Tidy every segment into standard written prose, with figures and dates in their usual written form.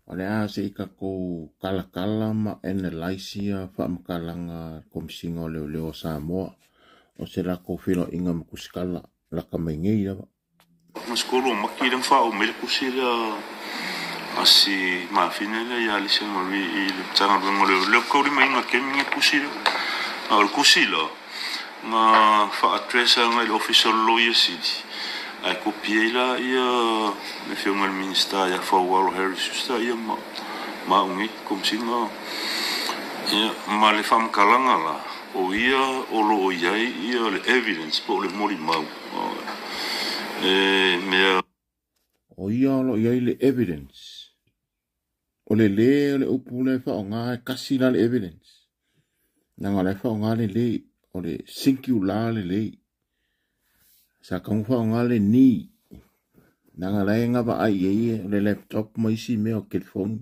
O le a se i tatou talatala ma analyse ia faamatalaga a le Komesina o Leoleo a Samoa o se latou feiloaiga ma Tusikala lata mai nei lava. Masukulu o Maki lea na faaoo mai le tusi lea a si mafine lea ia Alisa Marie i le Matagaluega o Leoleo taulimaina taimi nei le tusi lea. A o le tusi la na faa-address agai i le Ofisa o le Loia Sili ae kopi ai la ia le Afioga i le Minisita ia Faualo Harry Schuster ia ma ma au nei Komesina ia ma le faamatalaga la o ia o lo o i ai ia le evidence po o le molimau e mea O ia o lo o i ai le evidence. O le lē o le upu lea e faaaoga e tasi la le evidence. Leaga o la e faaaoga le lē, o le singular le lē. Sa tatau ona faaaoga le ni, leaga la e gavaai i ai o le laptop ma isi mea o telefoni.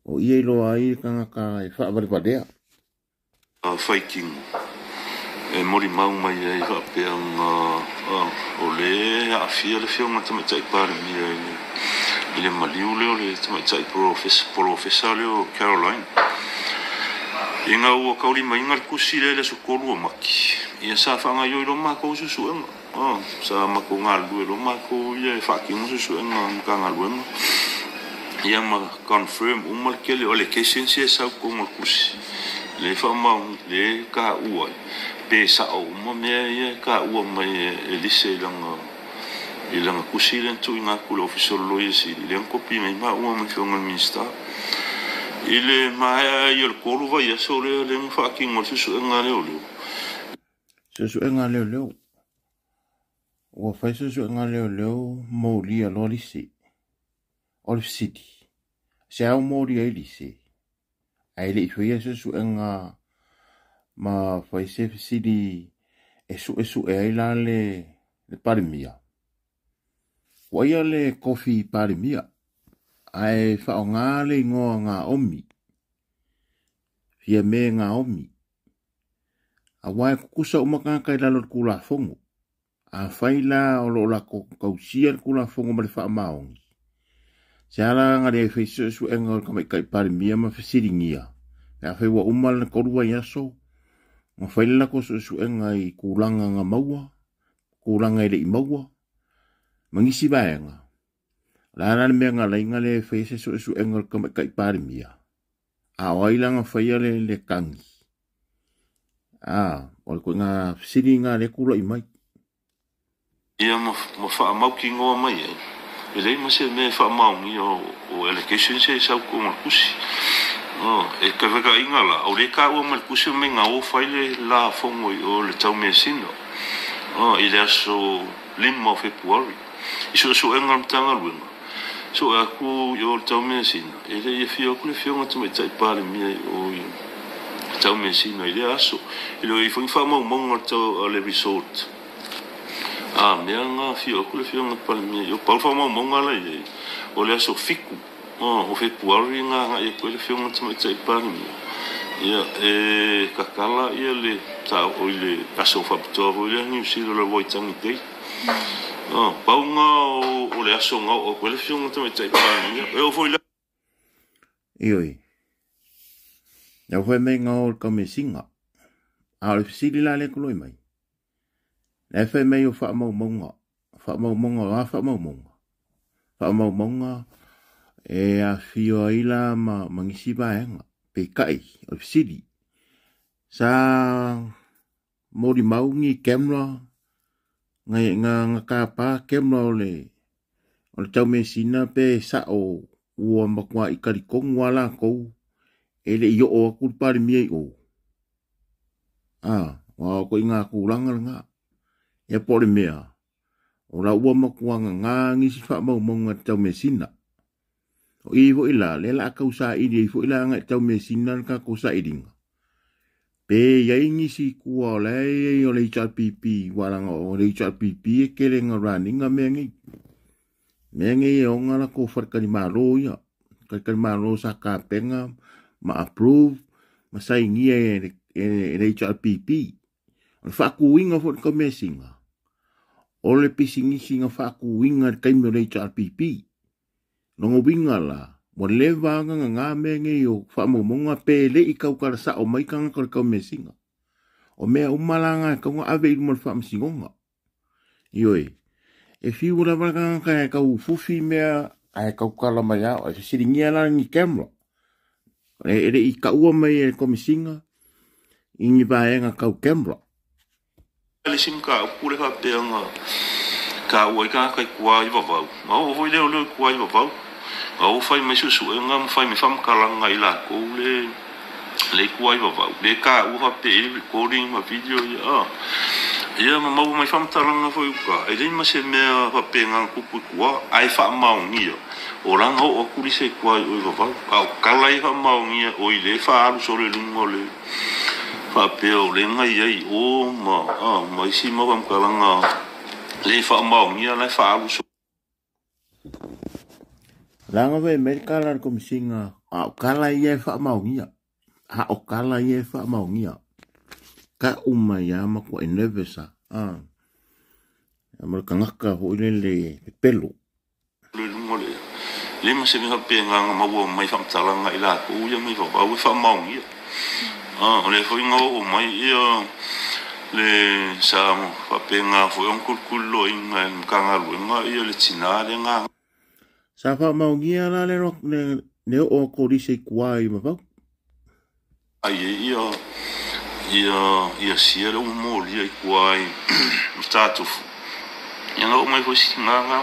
O ia iloa ai le tagata e faavalevalea. Faitino e molimau mai ai faapea na o lea e aafia le Afioga i le Tamaitai Palemia i le maliu lea o le Tamaitai Polofesa lea o Caroline. Ina ua taulimaina le tusi lea i le aso 3 o Mati, ia sa faagaoioi loa matou suesuega. Sa matou galulue loa matou ia e faatino suesuega a le Matagaluega ia ma confirm uma le tele o allegations ia e sau i totonu o le tusi lea e faamaoni lea e taua ai pe sao uma mea ia e taua mai e Lise i lana tusi lea na tuuina atu i le Ofisa o le Loia Sili lea na kopi mai maua ma le Afioga i le Minisita. I le maea ai o le 3 vaiaso lea lea na faatino ai le suesuega a leoleo. Suesuega a leoleo. Ua fai suesuega a leoleo molia loa Lise. O le fesili, se a ua molia ai Lise? Ae le i faia suesuega ma fai se fesili e suesue ai la le Palemia. Ua ia le kofi Palemia, ae faaaoga le igoa Gaomi, Fiame Gaomi. Aua e tutusa uma tagata i lalo o le Tulafono. Afai la o lo o latou tausia le Tulafono ma le faamaoni, se a la na le fai se suesuega o le Tamaitai Palemia ma fesiligia, pe afai ua uma le 3 vaiaso, na fai le latou suesuega i tulaga na maua, tulaga e le i maua, ma nisi vaega. O le a la le mea na ala ai na le faia se suesuega o le Tamaitai Palemia? A o ai la na faia le tagi? O le ituaiga fesili lena lea e tulai mai. Ia ma faamautinoa mai ai, e leai ma se mea e faamaonia o allegations ia e sau i totonu o le tusi. E fevaaiga la, o lea e taua mai le tusi mai na o fai le lafogo i o le Taumeasina i le aso 5 o Fepuari. I suesuega a le Matagaluega, sue atu i o le Taumeasina, e le i afio atu le Afioga i le Tamaitai Palemia i o i Taumeasina i lea aso. E le o i ai foi ni faamaumauga a le resort. A mea na afio atu le Afioga i le Palemia i o. Pau le faamaumauga la i ai, o le aso 7 o Fepuari na agai atu ai le Afioga i le Tamaitai Palemia. Ia, e tatala ia le o le aso faapitoa foi lea Niu Sila o le Waitangi Day. Pau na o le aso na oo atu ai le Afioga i le Tamaitai Palemia. E oo foi i le Ioe. Lau fai mai na o le Komesina. A o le fesili la lea tulai mai. La e fai mai o faamaumauga. Faamaumauga o a faamaumauga? Faamaumauga e afio ai la ma nisi vaega. Peitai, o le fesili. Sa molimau ni camera na tapa camera o le Taumeasina pe sao ua matua i talitonu a latou e le i oo atu le Palemia i o. Ua o ituaiga tulaga lena. Ia po o le mea, o la ua matua gaga nisi faamaumauga i le Taumeasina. O i foi la, lea la a tau saili ai foi la agai i le Taumeasina le tatou sailiga. Pe i ai nisi tua o la e i ai o le HRPP, ua laga o le HRPP e tele na running mea nei. Mea nei e ona latou faletalimalo ia. Faletalimalo sa tapena ma approve ma sainia e le HRPP. O le faatuina foi o le Komesina, o le pisinisi na faatuina i le taimi o le HRPP. Longa uiga la, ua leva agagagā mea nei o faamaumauga pe leʻi taukalasaʻo mai tagata o le taumesiga. O mea uma la ga e tau ave i luma o le faamasinoga. Ioe, e fiu lava le tagata e tau fufi mea ae taukala mai a, e fesiligia la ni camera. E leʻi taua mai e le komisiga i ni vaega tau camera. Le isi mataupu le faapea na taua ai tagata i tua i vavau na oo foi lea o leo i tua i vavau na oo fai mai suesuega ma fai mai faamatalaga i latou le le i tua i vavau le taua faapea i recording ma video ia a ia ma maua mai faamatalaga foi uka e leai ma se mea faapena na tupu i tua ae faamaonia o lana oo atu lise i tua i o i vavau a o tala ia faamaonia o i le faaalu solo i luga o le faapea o le na iai o ma a ma isi mau faamatalaga le faamaonia la e faaalu solo. Leaga fai mai le tala a le komisiga, a o tala ia e faamaonia. A o tala ia e faamaonia. Ta'u mai a matua'i nervous a. A. Ma le tagata foi lele pepelo. Le luga o le le ma se mea faapena na maua mai faamatalaga i latou ia mai vavau e faamaonia. A o le foi na oo mai ia le sa faapena foi ona tulituliloaina e le Matagaluega ia le tinā le ga. Sa faamaonia la le le oo atu o lise i tua i vavau. Ai ia ia ia sia le umolia i tua i Matatufu. Ia na oo mai foi si tinā ma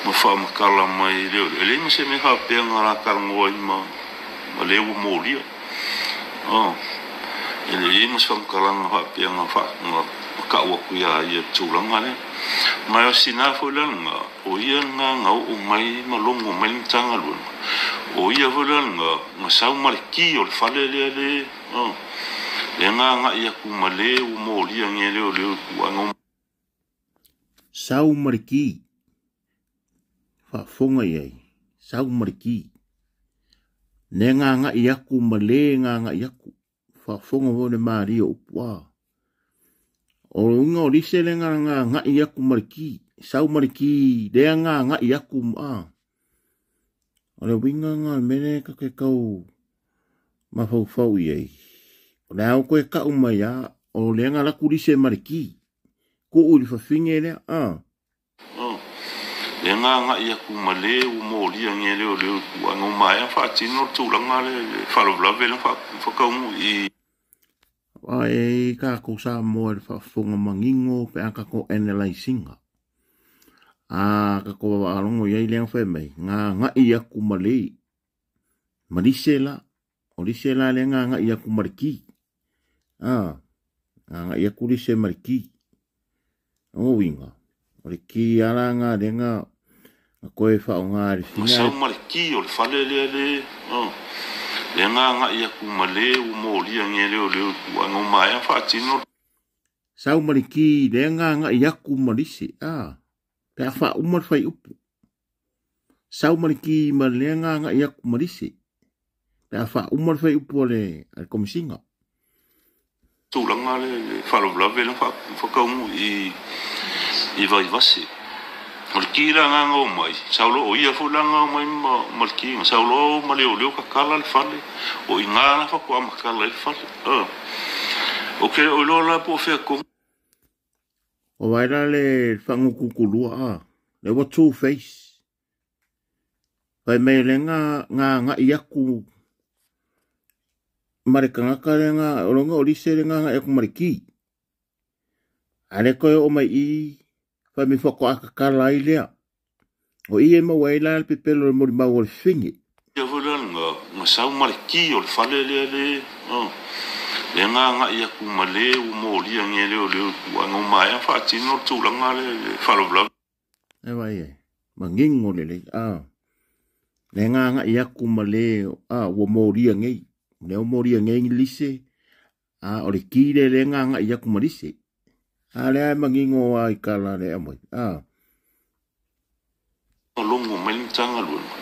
ma faamatala mai le e leai ma se mea faapea na la talanoa ai ma ma le ua molia. E leai ma se faamatalaga faapea na fa na ta'u atu iā ia tulaga lea. Ma o sinā foi la lena o ia lena na oo mai ma logo mai le Matagaluega o ia foi la lena na sau ma le ki o le fale lea le le agagai atu ma le ua molia nei leoleo i tua na. Sau ma le ki. Faafofoga i ai. Sau ma le ki. Le agagai atu ma le agagai atu. Faafofoga foi le malie o upu a. O le uiga o lise le agagai atu ma le ki. Sau ma le ki le agagai atu ma. O le uiga lena o le mea lea ta te tau mafaufau i ai. O le a koe ta'u mai a, o le alu atu lise ma le ki. Ku'u i le fafine lea a. Le agagai atu ma le ua molia nei leoleo i tua na maea faatino le tulaga le le faalavelave le faataunu'u i. Aua e tatou Samoa i le faafofoga manino pe a tatou analyse ina. A tatou vaavaalogo i ai lea na fai mai, gagai atu ma le. Ma lise la. O lise la lea gagai atu ma le ki. A, gagai atu lise ma le ki. O uiga, o le ki ala nga lea na koe faaaoga e le Ma fina. Sau ma le ki o le fale lea le le agagai atu ma le ua molia nei leoleo i tua na maea faatino. Sau ma le ki lea agagai atu ma lise. A, pe a faauma le faiupu. Sau ma le ki ma le agagai atu ma lise. Pe a faauma le faiupu a le komisiga. Tulaga le le faalavelave le faataunu'u i i Vaivase. O le ki la agaga o mai sau loa o ia foi la aga o mai ma ma le ki na sau loa ma leoleo kakala le fale o igā la faatoa matala ai le fale. O ke o iloa la po o fea tonu. O vai la le faagutukulua a. Le ua two face. Fai mai le gagai atu ma le tagata le o loga o lise le gagai atu ma le ki. A le toe oo mai i fai mai faatoa kakala ai lea. O i e maua ai la le pepelo o le molimau o le fefine. Ia foi la na na sau ma le ki o le fale lea le le agagai atu ma le ua molia nei leoleo i tua na maea faatino le tulaga le le faalavelave. E vai ai, manino lelei a. Le agagai atu ma le a ua molia nei. Le ua molia nei ni lise a o le ki le le agagai atu ma lise. A lea e manino a i kala le aumai a. Logo mai le Matagaluega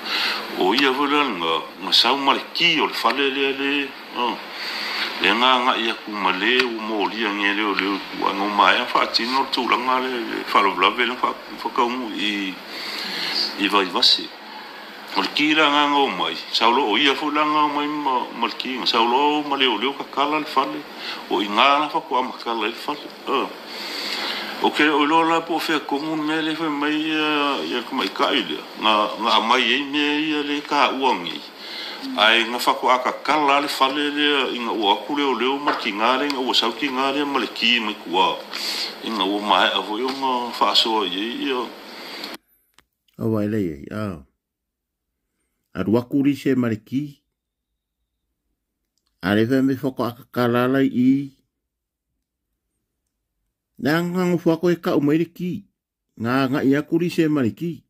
o ia foi la na na sau ma le ki o le fale lea le le agagai atu ma le ua molia nei leoleo i tua na maea faatino le tulaga le le faalavelave le faataunu'u i i Vaivase. O le ki la nga o mai saulo o ia fu la nga mai ma le ki saulo ma le o le ka kala le fale o inga la fa ko amakala le fale o ke o lo la po fe komu me le fe mai ia ko mai ka ile nga mai e me ia le ka uangi ai nga fa ko aka kala le fale le inga o aku le o le ma ki nga le o sau ki nga le ma le ki mai kua inga o mai a vo yo nga fa so ye ia o vai le a aruakuri se mariki are me foko akakalala i nanga ngofako e ka umairiki nga nga ia kuri se mariki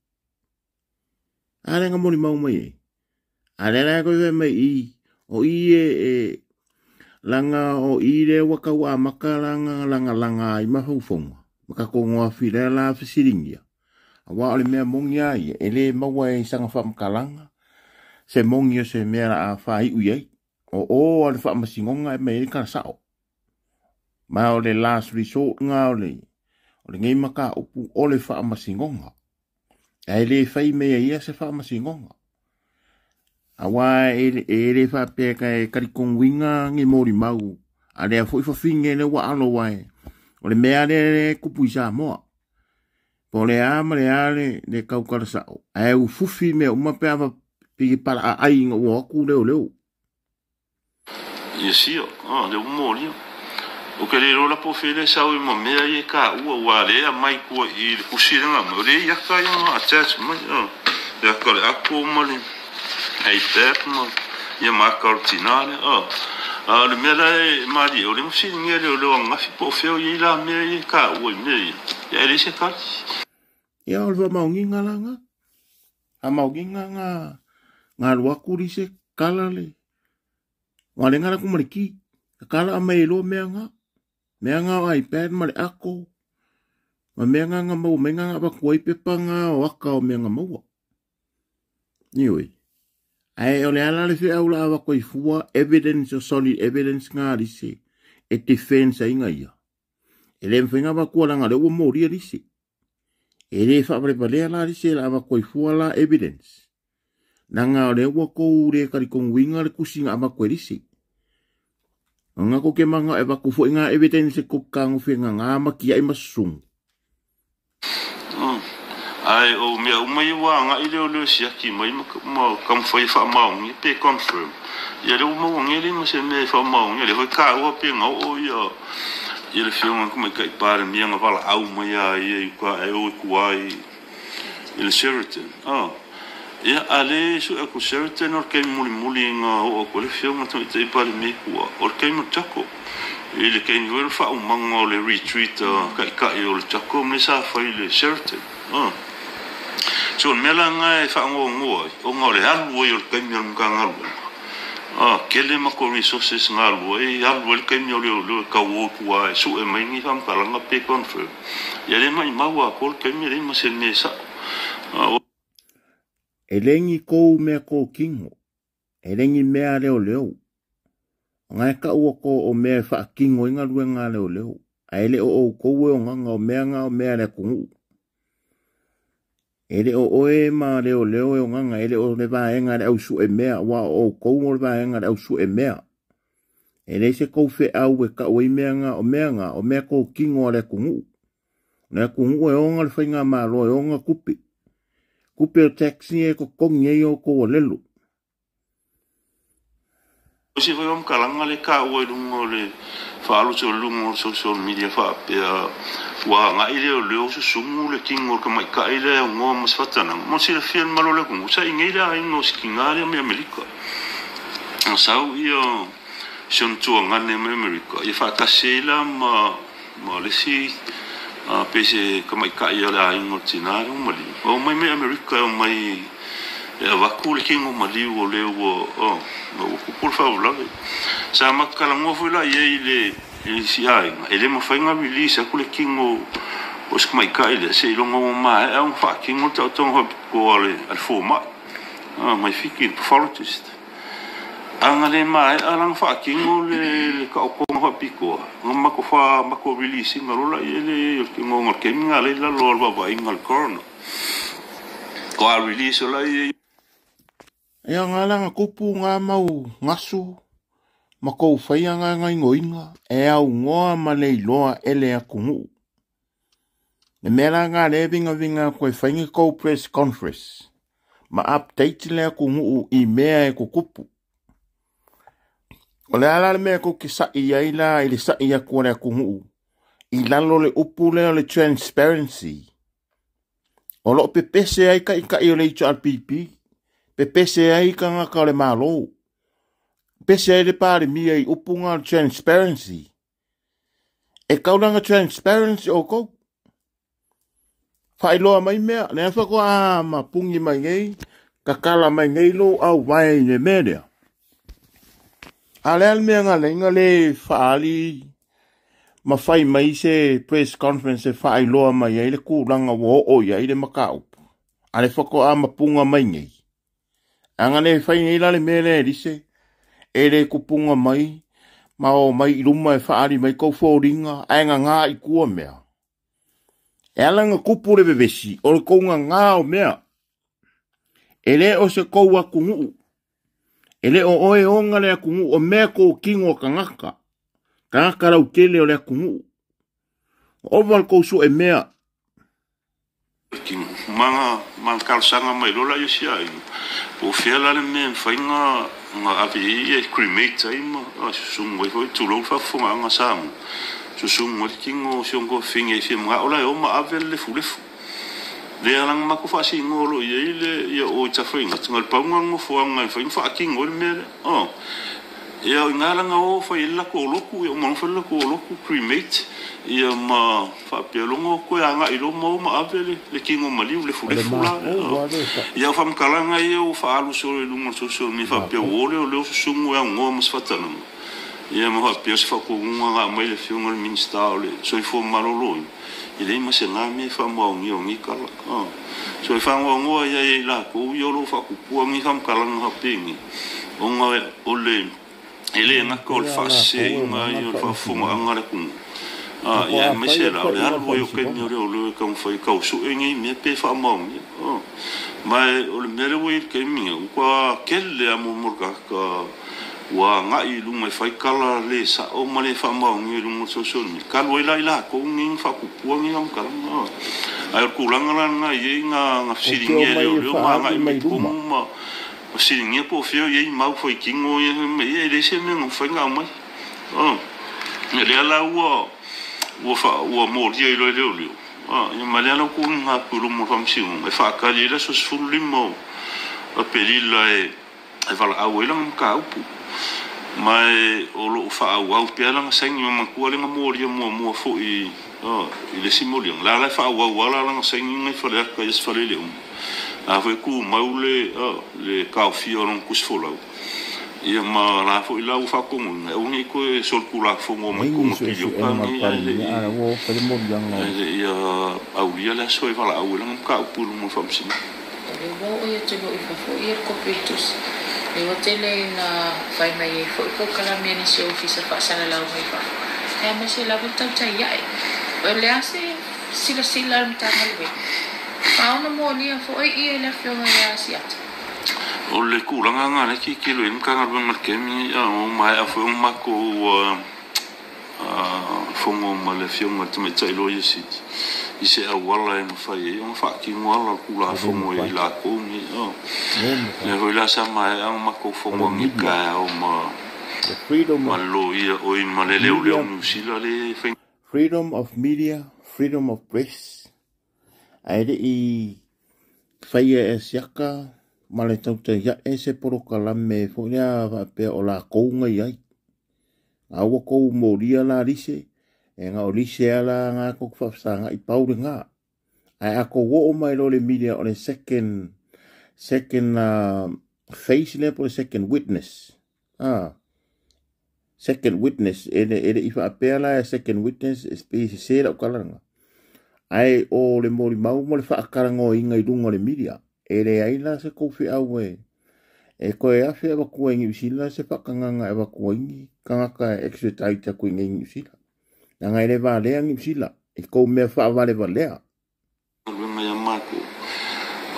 are nga mori mau mai are la ko ve mai i o i e langa o i le waka wa makalanga langa langa i mahufonga makako ngoa fila la fisiringia awa ole mea mongia ia ele maua e sanga whamkalanga se mongi se mea a whai ui o ale whaamasingonga e mea ka sao ma o le last resort nga o le ngei maka upu o le whaamasingonga e le whai mea ia se whaamasingonga awa e le whapea e karikongwinga ngi mori mau a lea fo i whawhinge le wa alo wae o le mea le kupu i Samoa po le a ma le a le kaukara sao ae ufufi mea umapea wa pigi para ai nga ua aku leo leo. Ia sia, le umolia. O ke le rola po fele sau i ma mea i ka ua ua lea mai kua i le kusirenga mai. O le ia ka ia nga attach mai. Ia ka le ako ma le iPad ma ia ma ka o tinane. Le mea la e mali o le msiringa le o leo ngafi po feo i la mea i ka ua i mea ia. Ia ele se kali. Ia o le maunginga langa. A maunginga nga ngā ruakuri se kala le. Wā le ngara kumariki. Ka kala a mai loa mea ngā. Mea ngā o iPad ma le ako. Ma mea ngā ngā maua. Mea ngā ngā wakua i pepa ngā o aka o mea ngā maua. Nioi. Ae o le ala le whiau la wakua i fua evidence o solid evidence ngā lise. E defense ai ngā ia. E le mwhenga wakua la ngā le ua mōria lise. E le whaaparepalea la lise la wakua i fua la evidence. Nanga o le ua kou re karikongwinga le kusinga ama koe risi. Nga ko ke manga e waku fo inga evidence ko kangu whenga ngā maki ai masungu. Ai o mea umai wā ngā ile o leo siaki mai ma kamwhai wha maungi pe confirm. Ia le umau ngele ma se mea wha maungi le hoi ka ua pe ngā o ia ia le whionga kumai kai pare mea ngā wala au mai a ia i kua e o i kua i le Sheraton. Ia ale su e ku Sheraton o ke muli muli nga o ko le fionga to te pare me kua o ke mo tako i le ke ni fa o manga o le retreat kai kai o le tako me sa fa i le Sheraton so mela nga e fa ngo ngo o nga le alu o le ke mi nga nga lu kele ma ko resources nga lu e alu le ke mi o le ka wo kua e su e mai ni fa ka nga pe confirm ia le mai maua ko ke mi le ma se me sa E lengi kou mea kō kingo, e lengi mea leo leo. Ngai ka ua ko o mea e whaakingo inga rue ngā leo leo. A ele o o kou e o nganga o mea ngā o mea le kungu. Ele o oe ma leo leo e o nganga, ele o le vaenga le au su e mea, wa o kou o le vaenga le au su e mea. Ele se kou whe au e ka oi mea ngā o mea ngā o mea kō kingo a le kungu. Le kungu e onga le whainga mālo e onga kupi. Kupe o taxi e ko kongi e o ko lelo. Se foi om kalanga le ka o lungo le faalo so lungo social media fa pe wa nga ile o le o sumu le kingo ka mai ka ile o ngo mas fatana mo se fiel malo le ko sa ingeila ai no skinga le me Amerika sau ia son tua ngane me Amerika ia fa kasela ma ma le si a pese ka mai ka ia la ingo tina o mali o mai me Amerika o mai e vaku le kingo mali o le o o o ku por favor la sa makala ngo fu la ye ile si ai ele mo fa nga release ku le kingo o sk mai ka ile se longo ma e un fa kingo ta to ko ale al forma ah mai fiki pathologist anga le ma e alang fa kingo le ka ko ngo piko ngo ko fa mako release ngo la ile kingo ngo ke nga le la lo ba ba ingal corona ko a release la ye. Ia ngā langa kupu ngā mau ngasu ma kou whaia ngā ngaingoinga e au ngoa ma le iloa ele aku nguu. Le mea la ngā le vinga vinga koe whainga kou press conference ma update le aku nguu i mea e kukupu. O le ala le mea kou ke sa'i ai la i le sa'i aku le aku nguu i lalo le upu lea o le transparency. O loo pepese ai kai kai o le HRPP. Pepese ai kangaka o le malo. Pese ai le palemia i upunga o le transparency. E kaulanga transparency o kou. Whailoa mai mea, le whako a ma pungi mai nei, kakala mai nei lo au vai i le mea lea. A le al mea ngā leinga le whaali ma whai mai se press conference e whailoa mai ai le kūlanga wo o ia i le makaupu. A le whako a mapunga mai nei. Anga le whai nei la le mea le lise, e le kupunga mai, ma o mai i luma e whaali mai kau fōringa, a ngā ngā i kua mea. E ala ngā kupu le vevesi, o le kou ngā ngā o mea. E le o se kou aku nguu. E le o oe onga le aku nguu, o mea kou kingo kangaka. Kangaka lau tele o le aku nguu. O val kou su e mea. Manga man kalsanga mai lola i sia ai. O fia la le mea whainga ngā ave i e cremate ai ma susungu ai foi tulou whafonga anga samu. Susungu ai kingo si ongo finge i fia mga ola e o ma ave le fulefu. Le alanga mako whaasi ngolo i e le ia o i tawhainga. Tunga le paunga ngofo anga i whainga whaakingo le mea le. Oh. Ia o ngā o whai la ko loku, ia o manu whai la ko loku cremate. Ia ma whaapea longo koe a ngā ilo mau ma ave le kingo maliu le fulefu la. Ia o whamkalanga ia o whaalu solo i lunga social mi whaapea o le o susungu e au ngoa mas whatananga. Ia ma whaapea se whakungunga ngā mai le whiunga le minista o le soifua malolo. I le ima se ngā me whamau ngi o ngi kala. So i whangoa ngoa ia i la ko i olo whakupua ngi whamkalanga hapengi. O ngā o le ele ngā ka o le whaase i ngā i o le whafonga anga le kungu. Ia mai se la o le alu o ke mi o le o le ka mwhai kau su e ngi mea pe whamau ngi. Mai o le mea le wei ke minga ukua kele a mumur ka ua ngai lunga i whaikala le sa o ma le whamau ngi lunga social media. Kalu ai la i la ko ngi whakupua ngi whamkalanga. Ai o kulanga la ngā i ngā ngā whisiringi e leo leo ma ngai mai kumu ma whisiringi po whio i mau whai kingo i e le se mea ngā whai ngā mai. Lea la ua ua mōria i loe leo leo. Ia ma lea lau ku ngā kuru mo whamsingo. E whaakari e la so sefulu lima o pelila e wala au e langa mka upu. Mai o loo whaau au pea langa saingi ma makua lenga mōria mua mua fo i le simoliang. La la whaau au ala langa saingi ngai whale aka i asfale le umu. La fo e ku mau le le kaofia o long kusfolau. Ia ma la fo i lau whakongu. Ngai ungi koe sol kula fongo mai kunga pili o kangi. Ia aulia le aso e wala au e langa mka upu lunga whamsina. Le wau o ia tulu i fafo ia kopitus. Le wa tele na whai mai e fo i kau mea ni se ofisa whaasala lau mai fafo. Hea mai se lawa tau tai iae. O le ase sila sila al mtanga lewe. Whaona mō lia fo e ia le whionga ia siata. O le kūlanga ngā le ki kilo i mkanga rua ngal kemi o mai a fo mako fongo ma le whionga te mai tailo ia siti. I se awala e mawhai e o whaakingo ala kula fongo i la kongi. Le hoi la sa mai au mako fongo ngi ka o ma ma lo ia o i ma le leo leo New le whainga. Freedom of media, freedom of press. Ae le i whaia e siaka ma le tauta ia e se porokalame fo lea whaapea o la kounga i ai. Ngā ua kou mōria la lise, e ngā o lise ala ngā koku whawhasanga i paure ngā. Ae a ko wo o mai lo le media o le second face le po le second witness. Second witness, e le i whaapea la e second witness e se se la o kalanga. Ae o le mori mau mo le whaakarango inga i lunga le media. E le ai la se kouwhi au e. E koe awhi e wakua i New Zealand se whakanganga e wakua ingi kangaka e extradite aku i New Zealand. Nanga e le valea New Zealand. E kou mea whaavale valea. Runga ia mako.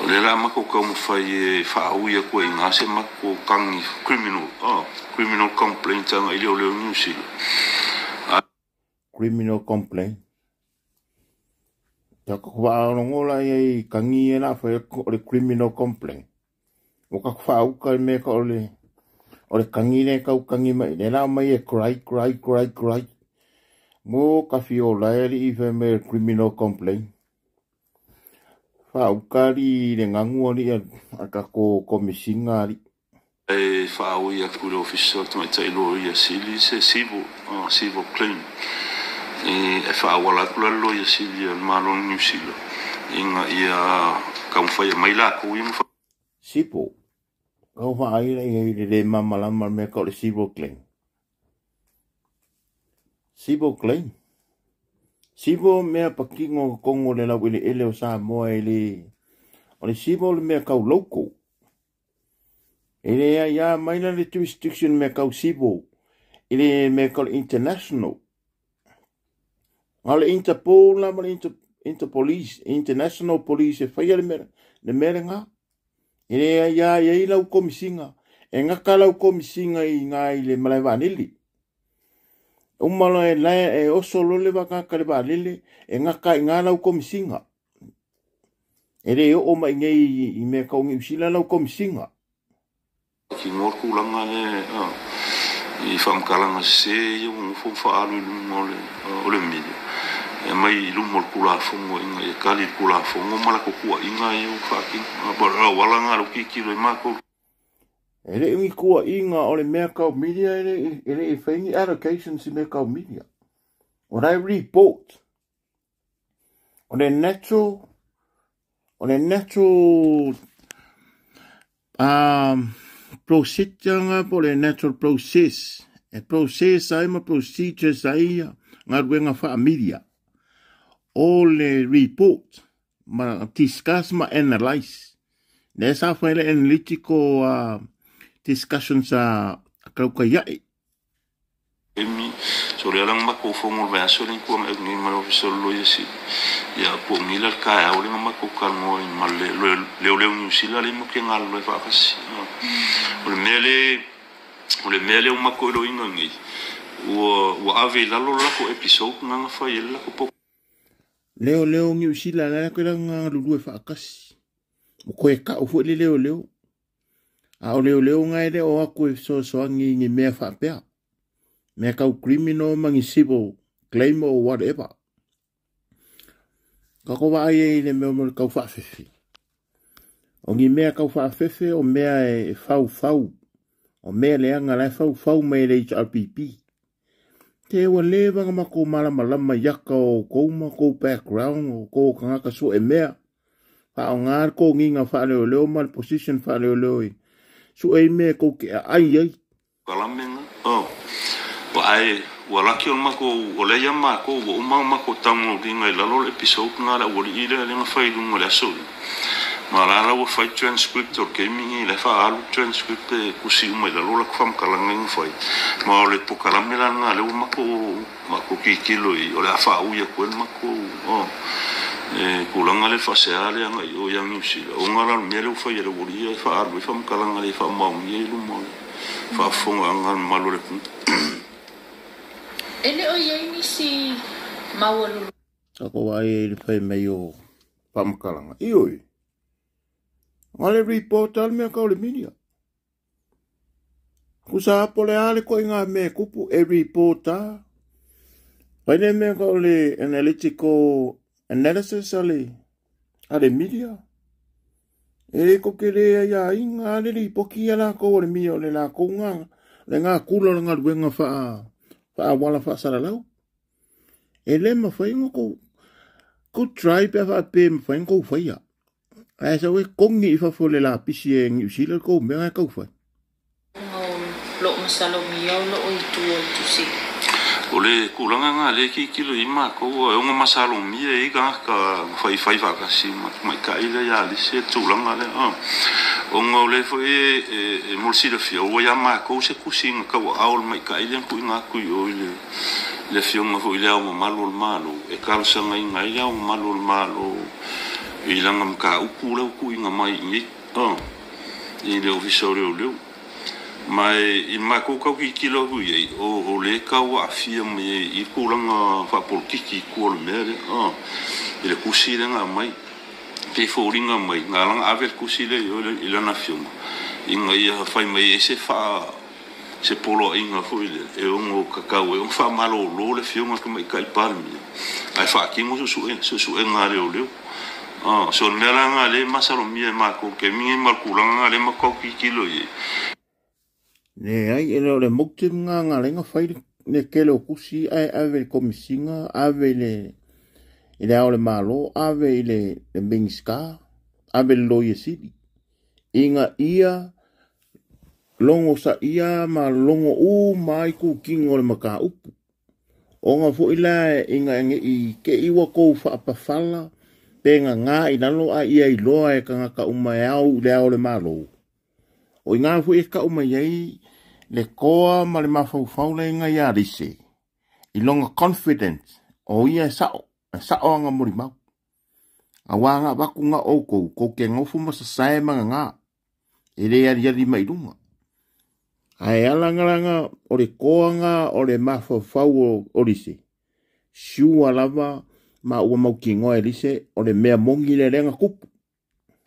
O le la makou taumafai e faaui aku ai iga se makou kagi criminal, criminal complaint agaʻi leoleo Niu Sila. Criminal complaint. Ta ko whaalogo la ia i kangi e la whai o le criminal complaint. O ka whaauka i mea ka o le kangi le kau kangi mai. Le la mai e cry, cry, cry, cry. Mo ka fiola e li i whai me criminal complaint. Whaauka li le ngangu ali a ka ko komisinga ali. E faaui aku le ofisa o tamaitai loia sili se civil, civil claim. E faaauala atu la le loia sili a le Malo o Niu Sila ina ia taumafai e mai lakou ia ma Sipo. Kau whaaira i le le mamalama mea ka o le civil claim. Civil claim. Civil mea pakingo kongo le lau ele ele o Samoa ele. O le civil le mea kau local. Ele ia mai la le jurisdiction mea kau civil. Ele mea kau international. Ngā le Interpol la ma le Interpolice, International Police e whaia le mea ngā. Ele ia ia i lau komisinga. E ngaka lau komisinga i ngā i le malae vanili. Umalo e lae e oso lole wakaka le vanili e ngaka i ngā lau komisinga. Ele o o mai ngei i mea kau ngi usila lau komisinga. Ki ngō kūlanga le i whamkalanga se ia ungu whaalu i lunga o le media. E mai i luma o le kulafongo inga e kali le kulafongo ma la kokua inga ia u whaakinga. Pa wala ngā lau kikilo i mākou. E le ungi kua inga o le mea kau media e le e whaingi allocations i mea kau media. O rai report. O le natural procedure po le natural process. E process ai ma procedures ai ngā ruenga wha media. O le report ma discuss ma analyze. Le sa whai le analytical discussions a kauka iai. Emi, so le alang mako fongo le aso le kua me ngi ma ofisa lo yesi. Ia po ngila ka ya ole mako ka ngo ma le le le Niu Sila le mo ke ngal le fa kasi. O le mele o mako lo inga ngi. Ua ave lalo la ko episode nga fa yela la ko po. Leo leo Niu Sila la ko la nga lulu e fa kasi. Mo ko e ka o fu le leo leo. A o leo leo ngai le o aku e so so ngi ngi mea fa pea. Mea kau criminal mangi civil claim or whatever. Ka ko vai e le mea mo kau whaafefe. O ngi mea kau whaafefe o mea e fau fau. O mea leanga lai fau fau mai le HRPP. Te ua lewa nga mako malama lama yaka o kouma kou background o kou kangaka so e mea. Wha o ngā ko nginga wha leo leo ma le position wha leo leo i. So e mea kou ke a ai ai. Kalamenga. Oh. Ai ua laki o mako o le ia mako ua uma mako tago inga i lalo le episode nga le ua li'i lea le gafai luga le aso ma la la ua fai transcript o le keimigi le faaalu transcript e kusi uma i lalo laku faamakalaga i gafai ma o le pokalame la lega le ua mako mako kikilo i o le a faaui aku ai le mako e kulaga le faasea le agaʻi o ia Niu Sila o ga la le mea le ua faia le ua li'i e faaalu ai faamakalaga le faamaogia i luma o le faafofoga aga le mamalu o le atunuu. Ele o iai nisi maua lulu. Ako ai e le whai mei o whamakalanga. Ioi. Ngā le report al mea kau le media. Kusa apo le ale ko i ngā mea kupu e report a. Whai le mea kau le analytical analysis a le media. E le ko ke le ia inga ale li poki ia la kou o le media o le la kou ngā. Le ngā kula o le ngā luenga wha wala wha saralau. E le mawhai ngō kou try pea wha pe mawhai ngō whaia. Ai sa we kongi i whafo le la pisi e ngi usila kou mea ngai kau whai. Ngō lo masalo miau lo o itu o tusi. O le kulaga ngā le kikilo i mākou e onga masalo mia e ka ka whai whai whakasi mai ka ile ia lise tulaga le onga o le foi e mo le silafia ua ia mākou se kusi nga kau ao le mai ka ile ku ngā kui o ile le fionga foi le ao mamalu o le malo e kalosagaina ai le ao mamalu o le malo I lana mataupu lea ua tuuina mai i inei i le Ofisa o Leoleo. Ma i le matou tau tilotilo atu i ai, o lea e tau aafia mai ai i tulaga faapolokiki i tua o le mea lea, i le tusi lea na aumai. Pei e foliga mai, na ala ona ave le tusi lea i o i lana afioga, ina ia fai mai ai se faa se poloaiga foi lea e ono tatau ai ona faamalolo le afioga i le Tamaitai Palemia ae faatino suesuega a leoleo. So o le mea la lena lea e masalomia e matou i le taimi lenei ma le tulaga lena lea e matou tau tilotilo i ai. Leai, e le o le motive lena na ala ai ona fai le tele o tusi ae ave i le Komesina, ave i le Ao o le Malo, ave i le Minisita, ave i le Loia Sili, ina ia logosaia ma logo uma ai kukino o le mataupu. Ona foi la ina ne i te i ua tou faapafala pe gagā i lalo a ia iloa e tagata uma e ao i le Ao o le Malo. O i ina foi e tau mai ai le toa ma le mafaufau lea ina ia Lise i lona confidence o ia e sao, e sao ana molimau. Aua na avatu na outou, tou te nofo ma sasae ma gagā, e le aliali mai i luga. Ae ala lana o le toa na o le mafaufau o Lise, sure lava ma ua mautinoa e Lise o le mea moni lea lea na tupu.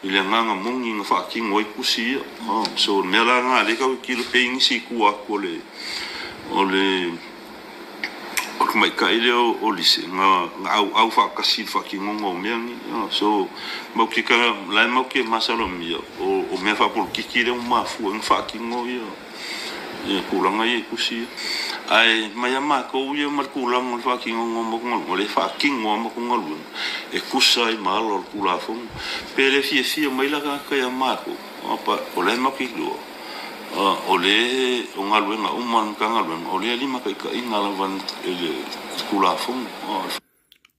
I le agaga moni na faatino ai tusi ia. So o le mea la lena lea tau tilotilo pei nisi i tua atu o le o le o le tamaitai lea o Lise na auau faatasi i le faatinoga o mea nei. So mau te la e mau te masalomia o mea faapolokiki lea ua mafua ai ona faatino ia tulaga ia i tusi ia. Ae mai a matou ia ma le tulaga o le faatinoga o matou galuega, o lea e faatino lava matou galuega e tusa ai ma ala o le Tulafono. Pe le fiafia mai la tagata ia matou, o la e matou te iloa, o le o galuega uma a le Matagaluega, o lea e limataitaiina lava e le Tulafono.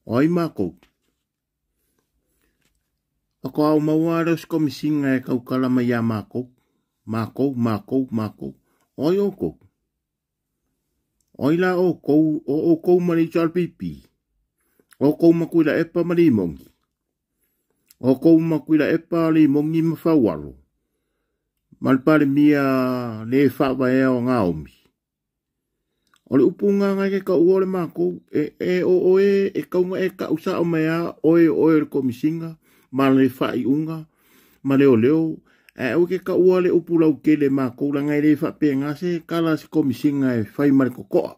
O ai matou? Faatoa ou maua lea o se Komesina e tautala mai ia matou. Matou, matou, matou. O ai outou? O ai la outou, o outou ma le HRPP? O outou ma Tuilaepa ma Limogi? O outou ma Tuilaepa, Limogi ma Faualo? Ma le Palemia le faavaea o Gaomi? O le upu lena e te taua o le matou, e o oe e tau na e tau sao mai a oe o oe o le Komesina ma le faaiuga ma leoleo, ae aua e te taua le upu lautele matou leaga e le faapena se tala a se Komesina e fai ma le totoa,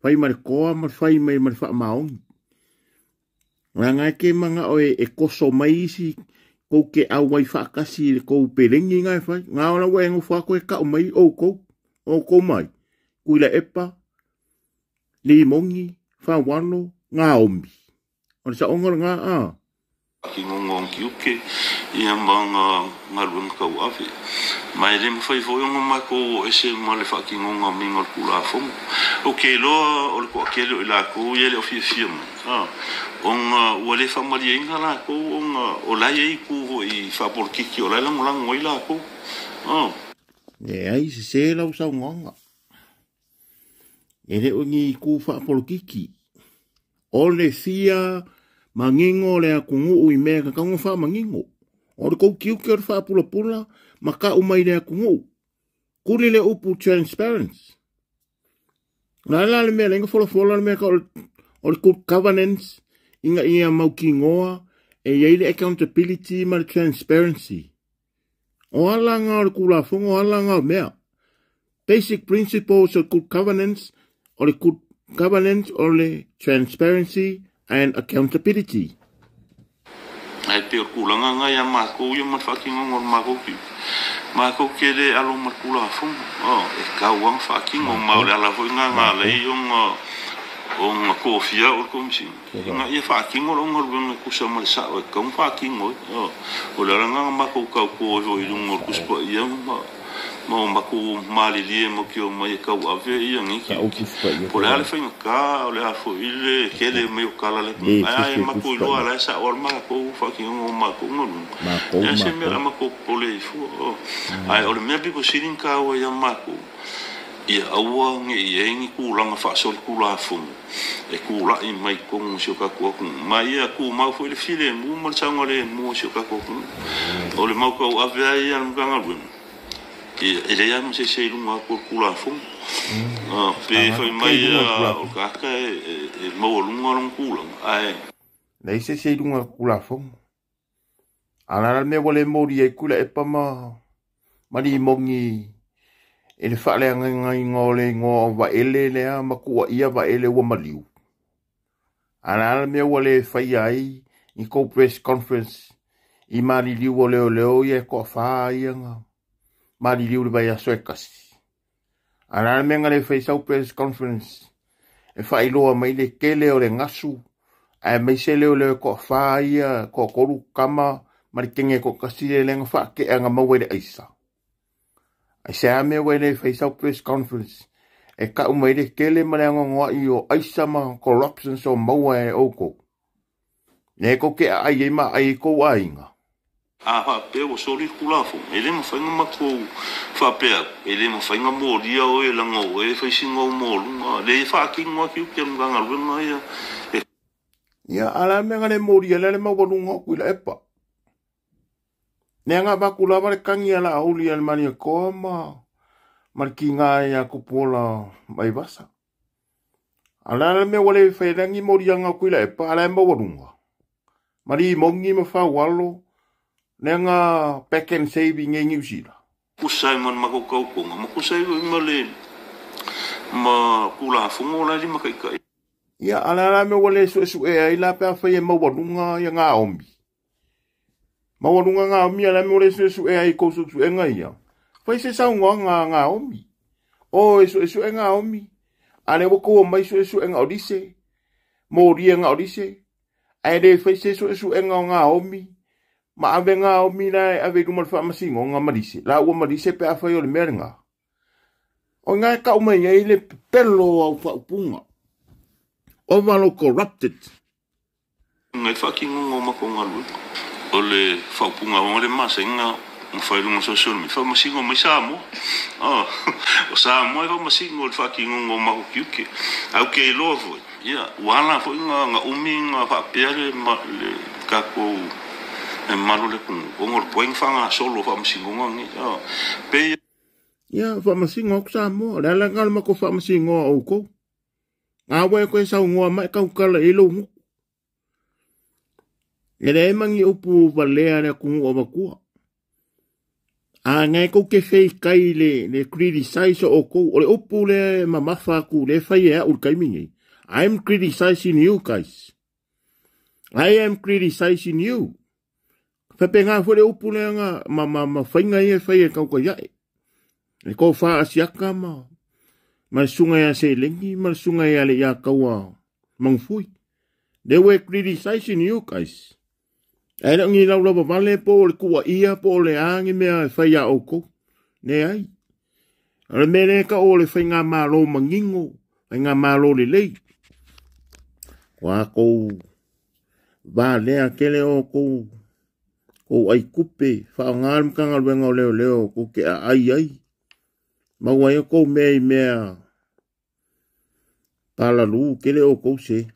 fai ma le toa ma fai mai ma le faamaoni. Leaga e te manao e koso mai isi kou te auai faatasi i le kou pelegi na e fai. Nga o la ua e nofo atu e tau mai outou, outou mai, Tuilaepa, Limogi, Faualo, Gaomi. O le saoga lena a. Faatinoga o tiute ia ma galuega tauave. Ma e le mafai foi ona matou o ese ma le faatinoga miga o le Tulafono. Ou te iloa o le toatele o i latou ia e le o fiafia mai, ona ua le faamalieina latou ona o la e i ai itu foi faapolokiki o la e lagolago ai latou. Leai, sese lau saunoaga. E le o ni itu faapolokiki. O le fia manino o le atunuu i mea e tatau ona faamanino. O le tou tiute o le faapulapula ma tau mai le atunuu. Kuli le upu transparency. O le a la le mea lea na folafola le mea tau o le good governance ina ia mautinoa e i ai le accountability ma le transparency. O ala nga o le Tulafono, o ala nga o mea. Basic principles of good governance, o le good governance o le transparency and accountability. Ae pei o le tulaga lena ia matou ia ma le faatinoga o le matou tiute, matou te le alo ma le Tulafono, e tau lava ona faatino, ma o le ala foi lena na ala ai ona tofia au e le Komesina, ina ia faatino lau galuega e tusa ma le sao e tatau ona faatino ai. O le ala lena na matou tauto ai foi i luga o le Tusi Paia ma ma o matou malilie matou te omai e tauave ia nei tiute. Po o le a le faigata, o le a foi le tele mai o tala a le atunuu, ae a matou iloa la e sao lava le matou faatinoga o matou galuega, e leai se mea o le a matou popole ai fua. Ae o le mea pito sili ona taua ia matou, Ia aua neʻi i ai ni tulaga faasolitulafono e tulaʻi mai i totonu o si o tatou atunuu, ma ia tumau foi le filemu ma le saogalemu o si o tatou atunuu. O le mau tauave lava ia a le Matagaluega, ia e leai lava ma se isi e i luga atu o le Tulafono. Pe fai mai o le tagata e maualuga lona tulaga, ae Leai se isi e i luga o le Tulafono. A o le a la le mea ua le moli ai Tuilaepa ma Limoni i le faaleagaina o le igoa o Vaele lea ma tuuaia Vaele ua maliu? A o le a la le mea ua le faia ai ni tou press conference i maliliu o leoleo ia e toafa ia na maliliu i le vaiaso e tasi? A o le a le mea na le fai sau press conference e faailoa mai le tele o le gasu aemaise leoleo e toafa ia, toatolu tama ma le teine e toatasi lea na faatea na maua i le aisa? Ai se a mea ua e le fai sau press conference e tau mai le tele ma le anoanoai o aisa ma corruptions o maua e outou? Lea tou te aai ai ma aai ai tou aiga. A faapea ua soli le Tulafono, e le mafai ona matou faapea atu, e le mafai ona molia oe leaga o oe e fai sina ou moluga. Leai, e faatino lava tiute o le Matagaluega ia e Ia, a o le a le mea na le molia lea le maualuga o Tuilaepa? Lea na avatu lava le tagi a Laauli a le Malietoa ma le tiga ia Tupuola Vaivasa. A o le a le mea ua le fai ai ni moliaga o Tuilaepa, a la e maualuga? Ma Limoni ma Faualo, lea na pack and save i nei Niu Sila. Tusa ai ma le matou tautoga, ma tusa ai foi ma le ma Tulafono la e limataitaia. Ia, a o le a la le mea ua le suesue ai la pe afai e maualuga ia Gaomi? Maualuga Gaomi, a o le a le mea ua le suesue ai i kou suesuega ia? Fai se saunoaga a Gaomi. O, e suesue Gaomi, a lea ua tou omai suesuega o lise, moliaga o lise, ae le fai se suesuega o Gaomi, ma ave Gaomi la e ave i luma o le faamasinoga ma lise, la ua ma lise pe afai o le mea lena. O ina e tau mai ai le pepelo o au faaupuga. Overall corrupted. Ngai faatinoga o matou galuega. O le faaupuga o le masaiga na fai i luga o social media, faamasino mai Samoa. O Samoa e faamasino i le faatinoga o matou tiute. Ae ou te iloa foi, ia, ua ala foi na umi na faapea le tatou mamalu o le atunuu, ona o le tuai na faagasolo o faamasinoga nei. Pei Ia, faamasino atu Samoa. O le ala lena o le matou faamasinoa o outou. A ua e toe saunoa mai tautala i lou gutu. E leai ma ni upu valea le atunuu avatua. A ngai tou te feitai le criticize o outou. O le upu lea e mamafa atu lea e fai e au i le taimi nei. I'm criticizing you guys. I am criticizing you. Faapena foi le upu lea na ma faiga ia e fai e tautai ae. E tofa Asiata ma le susuga ia Seleni ma le susuga ia le ia Taua Mangufui. They were criticizing you guys. Ae le o ni laulava vale po o le tuuaia po o le a ni mea e fai iā outou. Leai. O le mea lea e tau o le faigamalo manino, faigamalo lelei. Ua tou valea tele o tou aitupe, faaaoga le Matagaluega o Leoleo tou te aai ai. Maua ai outou mea i mea palalu tele outou se.